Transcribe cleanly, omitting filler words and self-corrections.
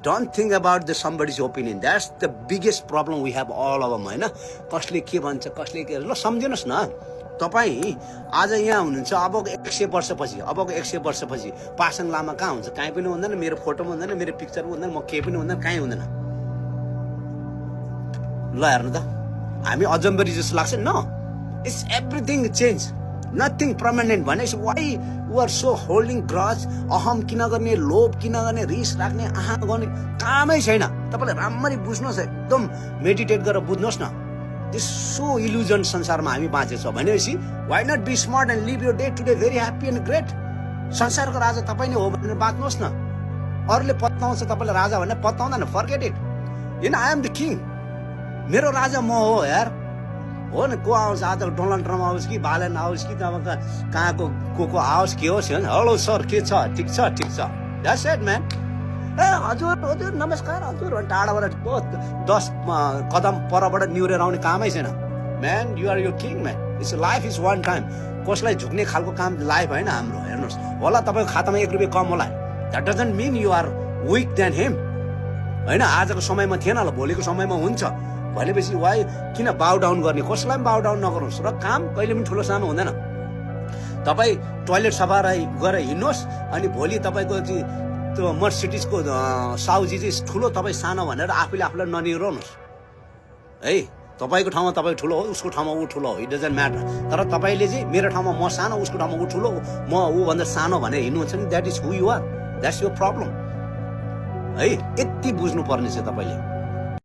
Don't think about the somebody's opinion. That's the biggest problem we have all of them, हैन? कसले के भन्छ, कसले के ल सम्झिनुस् न। तपाई आज यहाँ हुनुहुन्छ, अबको 100 वर्षपछि, अबको 100 वर्षपछि पासाङ लामा कहाँ हुन्छ? कहीँ पनि हुँदैन, मेरो फोटोमा हुँदैन, मेरो पिक्चरमा हुँदैन, म केही पनि हुँदैन, कहीँ हुँदैन। ल हेर्नु त, हामी अजम्बरी जस्तो लाग्छ? No, it's everything change, nothing permanent. भनेपछि why you are so holding grudge? अहम किन गर्ने, लोभ किन गर्ने, रिस राख्ने, आहा गर्ने कामै छैन। तपाईँले राम्ररी बुझ्नुहोस्, एकदम मेडिटेट गरेर बुझ्नुहोस् न। त्यसो इल्युजन संसारमा हामी बाँचेछौँ भनेपछि why not be smart and live your day today very happy and great. संसारको राजा तपाईँ नै हो भनेर बाँच्नुहोस् न। अरूले पत्ताउँछ तपाईँले राजा भनेर, पत्ताउँदैन, forget it. You know, I am the king, मेरो राजा म हो यार। हो नि, को आओस्, आज डोनाल्ड ट्रम्प आओस् कि बालेन आओस् कि तपाईँको कहाँको को आओस्, के होस्, हेलो सर के छ, ठिक छ, ठिक छ, द्याट्स इट म्यान। ए हजुर हजुर नमस्कार हजुर, टाढाबाट 10 कदम परबाट निहुरेर आउने कामै छैन। Man, you are your king man. It's life is one time. कसलाई झुक्ने खालको काम लाइफ होइन हाम्रो। हेर्नुहोस्, होला तपाईँको खातामा 1 रुपियाँ कम होला, that doesn't mean you are weak than him, होइन? आजको समयमा थिएन होला, भोलिको समयमा हुन्छ भनेपछि वाइ किन बाउ डाउन गर्ने? कसलाई पनि बाउ डाउन नगर्नुहोस्। र काम कहिले पनि ठुलो सानो हुँदैन। तपाईँ टोइलेट सफा गरेर हिँड्नुहोस्, अनि भोलि तपाईँको त्यो मर्सिडिजको साउजी चाहिँ ठुलो, तपाईँ सानो भनेर आफूले आफूलाई ननिराउनुहोस् है। तपाईँको ठाउँमा तपाईँ ठुलो हो, उसको ठाउँमा ऊ ठुलो हो, इट डजन्ट म्याटर। तर तपाईँले चाहिँ मेरो ठाउँमा म सानो, उसको ठाउँमा ऊ ठुलो, म ऊभन्दा सानो भनेर हिँड्नुहुन्छ नि, that is who you are, that's your problem है। यति बुझ्नुपर्ने छ तपाईँले।